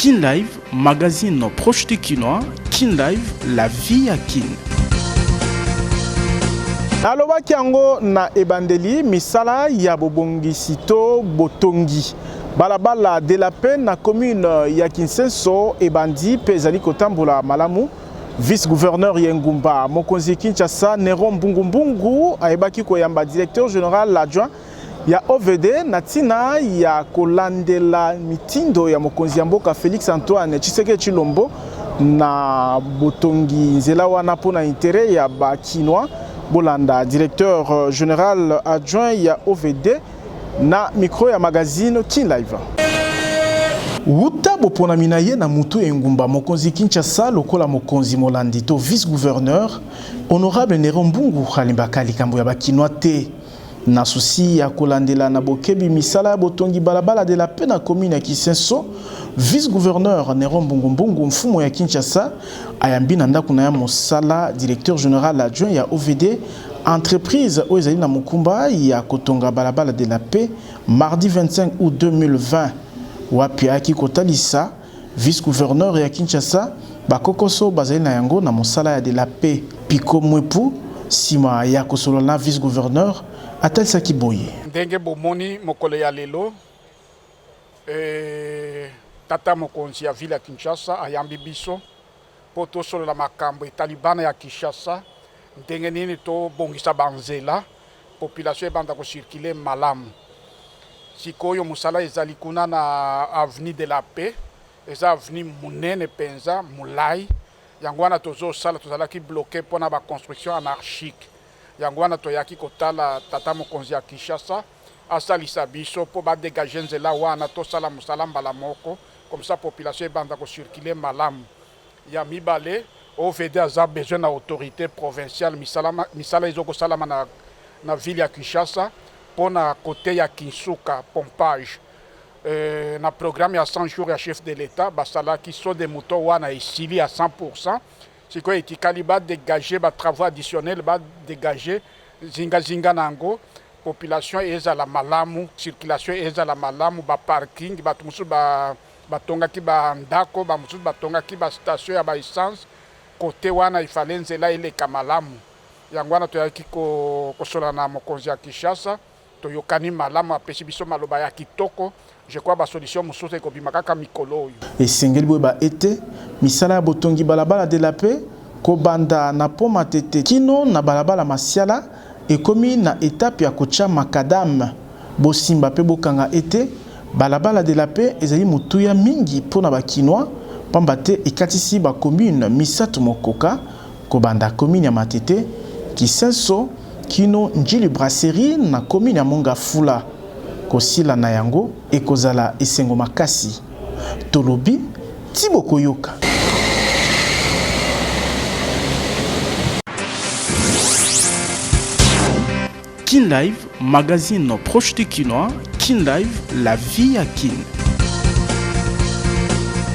Kin Live, magazine proche du Kinois, Kin Live, la vie à Kin. Nalobaki yango na ebandeli, misala ya bobongisi to botongi balabala de la paix na commune ya Kinsenso ebandi mpe ezali kotambola malamu. Vice-gouverneur ya engumba mokonzi Kinshasa Neron Mbungumbungu ayebaki koyamba directeur general adjoint ya OVD na ntina ya kolandela mitindo ya mokonzi ya mboka Felix Antoine Tshisekedi Tshilombo na botongi nzela wana mpo na interet ya ba Kinois. Bolanda directeur general adjoint ya OVD na micro ya magazine Kin Live. Wuta boponami na ye na mutu ya engumba mokonzi Kinshasa lokola mokonzi molandi to vice-gouverneur, honorable Nero Mbungu alembaka likambo ya ba Kinois te. Na souci ya kolandela na bokebi misala ya botongi balabala de la paix na commune ya Kisenso, vice-gouverneur Nero Mbungu Mbungu mfumu ya Kinshasa ayambi na ndako na ya mosala directeur general adjoint ya OVD, entreprise oyo ezali na mokumba ya kotonga balabala de la paix mardi 25 août 2020 wapi ayaki kotalisa Vice-gouverneur ya Kinshasa, ba kokoso bazali na yango na mosala ya de la paix. Pico Mwepu, sima ya kosolola na vice-gouverneur, atalisaki boye. Ndenge bomoni mokolo ya lelo, tata mokonzi ya ville ya Kinshasa ayambi biso mpo tosolola makambo etali bana ya Kinshasa, ndenge nini tobongisa ba nzela, population ebanda ko circuler malamu. Sikoyo mosala ezali kuna na avenue de la paix, eza avenue monene penza molayi, yango wana tozosala, tozalaki bloque pona ba construction anarchique, yango wana toyaki kotala tata mokonzi ya Kinshasa asalisa biso po ba degager nzela wana tosala mosala mbala moko, comme ça population ebanda ko circuler malamu. Ya mibale, OVD aza besoin na autorite provinciale, misala, misala ezo kosalama na, na ville ya Kinshasa pona cote ya Kinsuka, pompage. Euh, na programme ya 100 jours ya chef de l'Etat basalaki saut de mouton wana esili à 100%. Sikoyo etikali ba degager ba travaux additionnels, ba degager zinga zinga na yango, population ezala malamu, circulation ezala malamu, ba parking, bato mosusu ba Batongaki ba ndako, ba mosusu batongaki ba station ya ba essence. Cote wana il fallait nzela eleka malamu. Yango wana toyaki kosolola na mokonzi ya Kinshasa, toyokani malamu, apesi biso maloba ya kitoko. Je crois ba solutions mosusu ekobima kaka mikolo oyo. Esengeli boyeba ete misala ya botongi balabala de la paix kobanda na pont Matete kino na balabala Masiala ekomi na etape ya kotia macadam. Bosimba pe bokanga ete balabala de la paix ezali motuya mingi mpo na ba Kinois pamba te ekatisi ba communes misatu mokoka, kobanda commune ya Matete, Kisenso kino Ndjili Brasserie na commune ya Mont-Ngafula. Kosila na yango ekozala esengo makasi. Tolobi ti bokoyoka. Kin Live, magazine proche du Kinois, Kin Live, la vie à Kin.